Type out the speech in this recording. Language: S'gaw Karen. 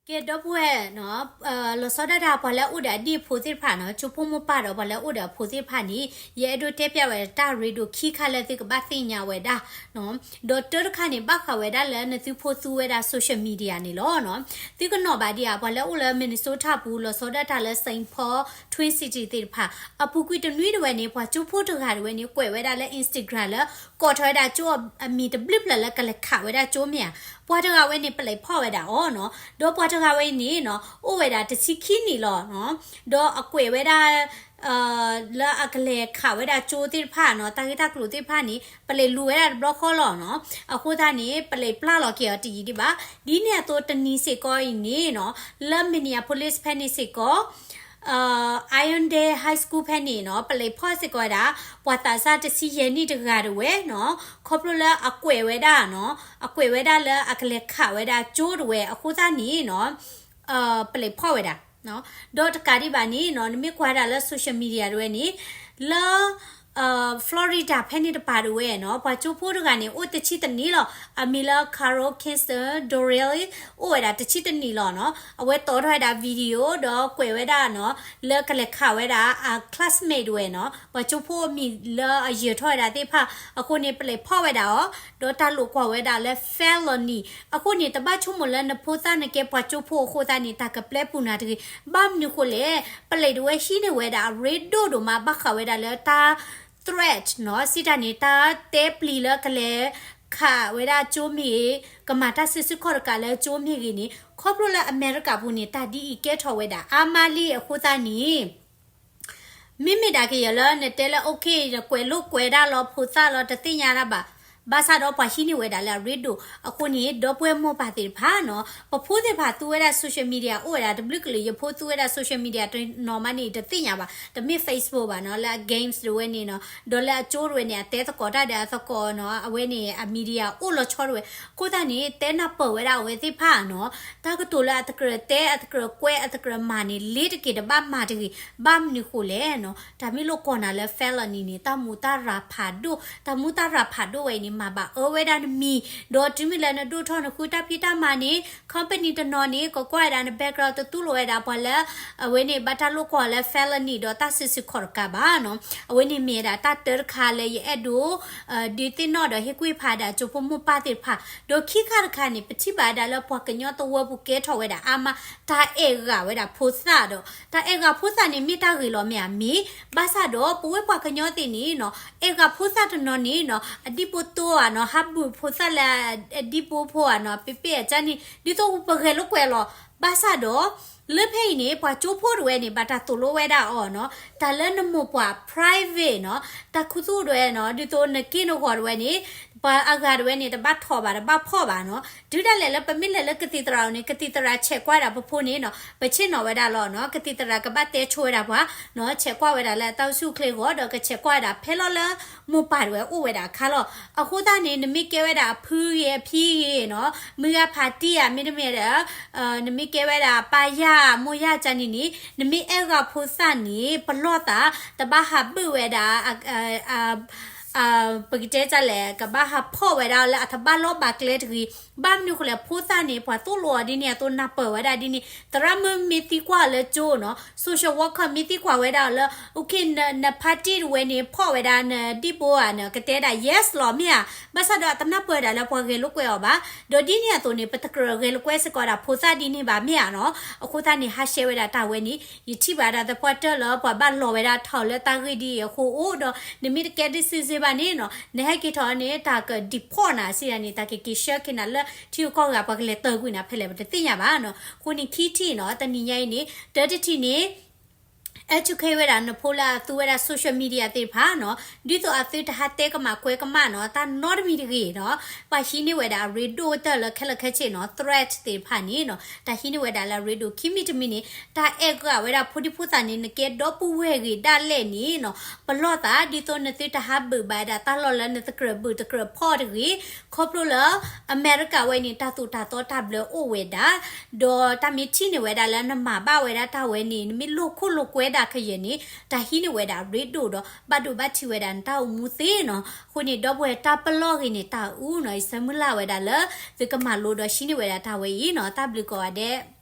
ကဲ ဒီပုၢ်ဝဲၢ်နီၤ, လီၤဆီဒၣ်တၢ် ပှၤလၢအအိၣ်ဒီးအဒံၣ်အဖိသ့ၣ်တဖၣ်နီၤ, ကၠိဖိမိၢ်ပၢ်ဒီးပှၤလၢအအိၣ်ဒီးအဖိသ့ၣ်တဖၣ်န့ၣ်, ယအဲၣ်ဒိးတဲပျးဝဲတၢ်ရ့ဒိၣ်ခံခါလၢသုကဘၣ်သ့ၣ်ညါဝဲဒၣ်နီၤ. ဒီးတၢတခါန့ၣ် ဘၣ်ဃးဝဲဒၣ်လၢနသုဖိသူဝဲဒၣ် social media န့ၣ်လီၤနီၤ. သုကနီၣ်ဘၣ်ဒံးဧါ, ပှၤလၢအအိၣ်လၢ Minnesota ပူၤ လီၤဆီဒၣ်တၢ်လၢ Saint Paul, Twin City သ့ၣ်တဖၣ်, အပူၤကွံာ်တနွံတဝဲန့ၣ် ပှၤကၠိဖိတဂၤတဝဲန့ၣ် ကွဲးဝဲဒၣ်လၢ Instagram လၢ ကိးထီၣ်ဝဲဒၣ်ကၠိအမံၤတဘျုးဖျၢၣ်လၢကလဲၤခးဝဲဒၣ်ကၠိမ့ၢ်ဧါ. ပှၤတဂၤဝဲန့ၣ် ပလံးဖီၣ်ဝဲဒၣ်အီၤနီၤ. ဒီးပှၤတဂၤဝဲန့ၣ်နီၤ အိၣ်ဝဲဒၣ်တဆံခံနံၣ်လီၤနီၤ. ဒီးအကွဲးဝဲဒၣ် လၢအကလဲၤခးဝဲဒၣ်ကၠိသ့ၣ်တဖၣ်နီၤ, တၢ်ဂ့ၢ်တၢ်ကျိၤသ့ၣ်တဖၣ်န့ၣ် ပလံးလူၤဝဲဒၣ်တဘျီဃီလီၤနီၤ. အဃိသတးန့ၣ် ပလံးပျၢ်လီၤက့ၤအီၤတယံာ်ဒံးဘၣ်. ဒ်န့ၣ်အသိးတနံၤစ့ၢ်ကီးအံၤန့ၣ်နီၤ, လၢ Minneapolis ဖဲန့ၣ်စ့ၢ်ကီး Irondale High School ဖဲန့ၣ်နီၤ ပလံးဖီၣ်စ့ၢ်ကီးဝဲဒၣ် ပှၤသးစၢ်တဆံယဲၢ်နံၣ်တဂၤတဝဲနီၤ, ခီဖျိလၢအကွဲးဝဲဒၣ်နီၤ, အကွဲးဝဲဒၣ်လၢအကလဲၤခးဝဲဒၣ်ကၠိတဝဲအဃိသတးန့ၣ်နီၤ ပလံးဖီၣ်ဝဲဒၣ်. ဒီးတကးဒံးဘၣ်န့ၣ်နီၤ, နမ့ၢ်ကွၢ်ဒၣ်လၢ social media တဝဲန့ၣ်, လၢ Florida ဖဲန့ၣ်တပၤတဝဲနီၤ, ပှၤကၠိဖိတဂၤန့ၣ် အိၣ်တဆံတနံၣ်လီၤ. အမံၤလၢ Carol Kingston Dorrell အိၣ်ဝဲဒၣ်တဆံတနံၣ်လီၤနီၤ. အဝဲတီထီၣ်ဝဲဒၣ် video ဒီးကွဲးဝဲဒၣ်နီၤ, လၢကလဲၤခးဝဲဒၣ်အ classmate တဝဲနီၤ, ပှၤကၠိဖိအမံၤလၢအယၢၤထီၣ်ဝဲဒၣ်သ့ၣ်တဖၣ်, အဃိန့ၣ် ပလံးဖီၣ်ဝဲဒၣ်အီၤ, ဒီးတၢ်လိာ်ကွီၢ်ဝဲဒၣ်လၢ felony. အဃိန့ၣ် တဘၣ်ဆိကမိၣ်လၢနဖိသၣ်နကဲပှၤကၠိဖိအဃိသတးန့ၣ် တၢ်ကပျဲပူၤနၤတဂ့ၤ. ဘၣ်မနုၤဃိလဲၣ်, ပလံးတဝဲဟံးန့ၢ်ဝဲဒၣ်အရ့ဒိၣ်ဒိၣ်မး ဘၣ်ဃးဝဲဒၣ်လၢတၢ် threat နီၤ, စံးတၢ်န့ၣ် တၢ်တဲပျံၤလၢကလဲၤခးဝဲဒၣ်ကၠိမ့ၢ်ဂ့ၤ, ကမၤတၢ်စုဆူၣ်ခီၣ်တကးလၢကၠိမ့ၢ်ဂ့ၤန့ၣ်, ခီဖျိလၢအမဲရကၤပူၤန့ၣ် တၢ်ဒ်အံၤကဲထီၣ်ဝဲဒၣ်အါမးလံအဃိသတးန့ၣ် မ့မ့ၢ်ဒၣ်ကယဲၢ်လၢနတဲလၢ okay နကွဲးလိာ်ကွဲးဒၣ်လီၤ ဖိသၣ်လီၤ တသ့ၣ်ညါဒၣ်ဘၣ်, ဘၣ်ဆၣ်ဒီးပှၤဟံးန့ၢ်ဝဲဒၣ်လၢအရ့ဒိၣ်အဃိန့ၣ် ဒီပုၢ်ဝဲၢ်မိၢ်ပၢ်သ့ၣ်တဖၣ်နီၤ, ပဖိသ့ၣ်တဖၣ်သူဝဲဒၣ် social media အိၣ်ဝဲဒၣ်တဘျုးကလုာ်, ယဖိသူဝဲဒၣ် social media တနီၤမးန့ၣ် တသ့ၣ်ညါဘၣ်, တမ့ၢ် Facebook ဘၣ်နီၤ, လၢအ games တဝဲန့ၣ်နီၤ, ဒီးလၢအကၠိတဝဲန့ၣ် အတဲသကိးတၢ်ဒီးအသကိးနီၤ, အဝဲန့ၣ် အ media အိၣ်လီၤဆီတဝဲ, အဃိသတးန့ၣ် တဲနၢ်ပၢၢ်ဝဲဒၣ်အဝဲသ့ၣ်တဖၣ်နီၤ, တၢ်ကတိၤလၢအတကြၢးတဲ အတကြၢးကွဲး အတကြၢးမၤန့ၣ် လ့ၤတက့ၤတဘၣ်မၤတဂ့ၤ, ဘၣ်မနုၤဃိလဲၣ်နီၤ, တၢ်မ့ၢ်လိာ်ကွီၢ်နၤလၢ felony န့ၣ် တၢ်မူတၢ်ရၤဖးဒိၣ်, တၢ်မူတၢ်ရၤဖးဒိၣ်ဝဲအံၤန့ၣ် မၤဘၣ်အၢဝဲဒၣ်နမံၤ, ဒီးတုၤမ့ၢ်လၢနဒိၣ်ထီၣ်နဃုတၢ်ဖံးတၢ်မၤန့ၣ် company တနီၤန့ၣ် ကကွၢ်ဝဲဒၣ်န background တတူၢ်လိာ်ဝဲဒၣ်ပှၤလၢ အဝဲန့ၣ်ဘၣ်တၢ်လိာ်ကွီၢ်လၢ felony ဒီးတၢ်စုဆူၣ်ခီၣ်တကးဘၣ်နီၤ, အဝဲန့ၣ်မ့ၢ်ဝဲဒၣ်တၢ်တၢတခါလၢယအဲၣ်ဒိး ဒုးသ့ၣ်နီၣ်ဒီးဟ့ၣ်ကူၣ်ဖးဒၣ်ကၠိဖိမိၢ်ပၢ်သ့ၣ်တဖၣ်, ဒီးခံခါတခါန့ၣ် ပထံၣ်ဘၣ်ဒၣ်လၢပှၤကညီသဝီပူၤကဲထီၣ်ဝဲဒၣ်အါမး တၢ်အဲၣ်ဂၤဝဲဒၣ်ဖိသၣ်ဒီး တၢ်အဲၣ်ဂၤဖိသၣ်န့ၣ်မ့ၢ်တၢ်ဂ့ၤလီၤမ့ၢ်ဧါ, မ့ၢ်, ဘၣ်ဆၣ်ဒီးပဝဲပှၤကညီသ့ၣ်န့ၣ်နီၤ အဲၣ်ဂၤဖိသၣ်တနီၤန့ၣ်နီၤ အဒံၣ်ဖိတိၢ်ဧါနီၤ ဟးဘုးဖိသၣ်လၢအဒံၣ်ဖိဖိဧါနီၤ ပ့ပ့ၢ်အကၢ်န့ၣ် ဒ်သိးပဂဲၤလိာ်ကွဲလီၤ, ဘၣ်ဆၣ်ဒီး လၢဖဲအံၤန့ၣ် ပှၤကၠိဖိတဝဲန့ၣ် ဘၣ်တၢ်သိၣ်လိဝဲဒၣ်အီၤနီၤ, တၢ်လၢနမိၢ်ပှၢ် private နီၤ, တၢ်ခူသူၣ်တဝဲနီၤ ဒ်သိးနက့ၢ်နဂီၤတဝဲန့ၣ် ပှၤအဂၤတဝဲန့ၣ် တဘၣ်ထီၣ်ဘၣ် တဘၣ်ဖီၣ်ဘၣ်နီၤ, တုၤဒၣ်လဲာ်လၢပမ့ၢ်လဲၤလၢကသံၣ်သရၣ်အအိၣ်န့ၣ် ကသံၣ်သရၣ်ဆဲးကွၢ်ဒၣ်ပဖိန့ၣ်နီၤ ပဆ့ၣ်နီၤဝဲဒၣ်လီၤနီၤ, ကသံၣ်သရၣ်ကဘၣ်တဲဆိဝဲဒၣ်ပှၤနီၤ, ဆဲးကွၢ်ဝဲဒၣ်လၢအတၢ်အိၣ်ဆူၣ်အိၣ်ချ့အဂီၢ် ဒီးကဆဲးကွၢ်ဝဲဒၣ်ဖဲလီၤလၢ မိၢ်ပၢ်တဝဲအိၣ်ဝဲဒၣ်အခါလီၤ. အဃိသတးန့ၣ် နမ့ၢ်ကဲဝဲဒၣ်အဖုဂ့ၤအဖံဂ့ၤနီၤ, မုၢ်ဂၤဖးတံၢ်ဧါ မ့တမ့ၢ်ဒီး နမ့ၢ်ကဲဝဲဒၣ်ပၢ်ယၢ်မိၢ်ယၢ်ကၢ်န့ၣ်န့ၣ် နမ့ၢ်အဲၣ်ဂၤဖိသၣ်န့ၣ် ပလီၢ်သး တဘၣ်ဟးဘုးဝဲဒၣ် ပကတဲဒ်လဲၣ် ကဘၣ်ဟးဖီၣ်ဝဲဒၣ်လၢအတဘၣ်လီၢ်ဘၣ်ကျဲတဂ့ၤ, ဘၣ်မနုၤဃိလဲၣ် ဖိသၣ်န့ၣ် ပှၤသိၣ်လိအီၤဒ်န့ၣ်အသိး နၢ်ပၢၢ်ဝဲဒၣ်ဒ်န့ၣ်, သရၣ်မုၣ်မ့ၢ်သံကွၢ်လၢကၠိနီၤ social worker မ့ၢ်သံကွၢ်ဝဲဒၣ်အီၤလၢ okay နဖးတံၢ်တဝဲန့ၣ် ဖီၣ်ဝဲဒၣ်နဒံၣ်ဘိဧါ နကတဲဒၣ် yes လီၤမ့ၢ်ဧါ, ဘၣ်ဆၣ်ဒီးအတနၢ်ပၢၢ်ဒၣ်လၢပှၤဂဲၤလိာ်ကွဲအီၤဘၣ်, ဒီးဒ်န့ၣ်အသိးန့ၣ် ပတကြၢးဂဲၤလိာ်ကွဲစ့ၢ်ကီးဒၣ်ဖိသၣ်ဒ်န့ၣ်ဘၣ်မ့ၢ်ဧါနီၤ, အဃိသတးန့ၣ် ဟးရှဲဝဲဒၣ်တၢ်ဝဲန့ၣ် ယထံၣ်ဘၣ်ဒၣ်သပှၢ်တၢၢ်လၢပှၤဘၣ်လီၤဝဲဒၣ်ထီၣ်လၢတၢ်ဂ့ၢ်ဒ်အံၤအဃိအိၣ်ဒီး နမ့ၢ်တကဲဒ်စုစ့ဘၣ်န့ၣ်နီၤ နဟဲက့ၤထီၣ်န့ၣ် တၢ်က deport နၤစံးဒၣ်န့ၣ် တၢ်ကက့ၤဆှၢက့ၤနၤလၢထံဂုၤကီၢ်ဂၤ ပှၤကလဲၤတၢၢ်ကွံာ်နၤဖဲလဲၣ် ပတသ့ၣ်ညါဘၣ်နီၤ, အဃိန့ၣ်ခံထံၣ်နီၤ တနံၤညါအံၤန့ၣ် တၢတထံၣ်န့ၣ် educate ဝဲဒၣ်နဖိလၢအသူဝဲဒၣ် social media သ့ၣ်တဖၣ်နီၤ, ဒ်သိးအသုတဟးတဲကမၣ်ကွဲကမၣ်နီၤ တၢ်နီတမံၤတဂ့ၤနီၤ, ပှၤဟံးန့ၢ်ဝဲဒၣ်အရ့ဒိၣ်ကတၢၢ်လၢခဲလၢာ်ခဲဆ့နီၤ threat သ့ၣ်တဖၣ်န့ၣ်နီၤ တၢ်ဟံးန့ၢ်ဝဲဒၣ်လၢအရ့ဒိၣ်ခံမံၤတမံၤန့ၣ် တၢ်အဲၣ်ဂၢၢ်ဝဲဒၣ်ဖိဒံဖိသၣ်န့ၣ် နကဲဒီပုၢ်ဝဲၢ်ဂ့ၤဒၣ်လဲာ်န့ၣ်နီၤ ပလီၢ်သး ဒ်သိးနသုတဟးဘုးဘၣ်ဝဲဒၣ်တၢ်လီၢ်လၢနတကြၢးဘုးတကြၢးဖီၣ်တဂ့ၤ, ခီဖျိလၢ အမဲရကၤဝဲန့ၣ် တၢ်သိၣ်တၢ်သီတၢ်ဘျၢအိၣ်ဝဲဒၣ်, ဒီးတၢ်မ့ၢ်ထံၣ်န့ၢ်ဝဲဒၣ်လၢနမၤဘၣ်ဝဲဒၣ်တၢ်ဝဲန့ၣ် နမ့ၢ်လိာ်ခိၣ်လိာ်ကွဲဒၣ်ကယဲၢ်န့ၣ် တၢ်ဟံးန့ၢ်ဝဲဒၣ်ရ့ဒိၣ်ဒီး ဘၣ်ဒိဘၣ်ထံးဝဲဒၣ်နတၢ်အိၣ်မူသ့နီၤ, အဃိန့ၣ် ဒီပုၢ်ဝဲၢ်တၢ်ပလီၢ်ဂ့ၤန့ၣ် တၢ်အူနီၤ ယဆၢမုၢ်လၢ်ဝဲဒၣ်လၢ သုကမၤလိဒီးဟံးန့ၢ်ဝဲဒၣ်တၢ်ဝဲအံၤနီၤ တၢ်ဘျုးကိးဂၤဒဲး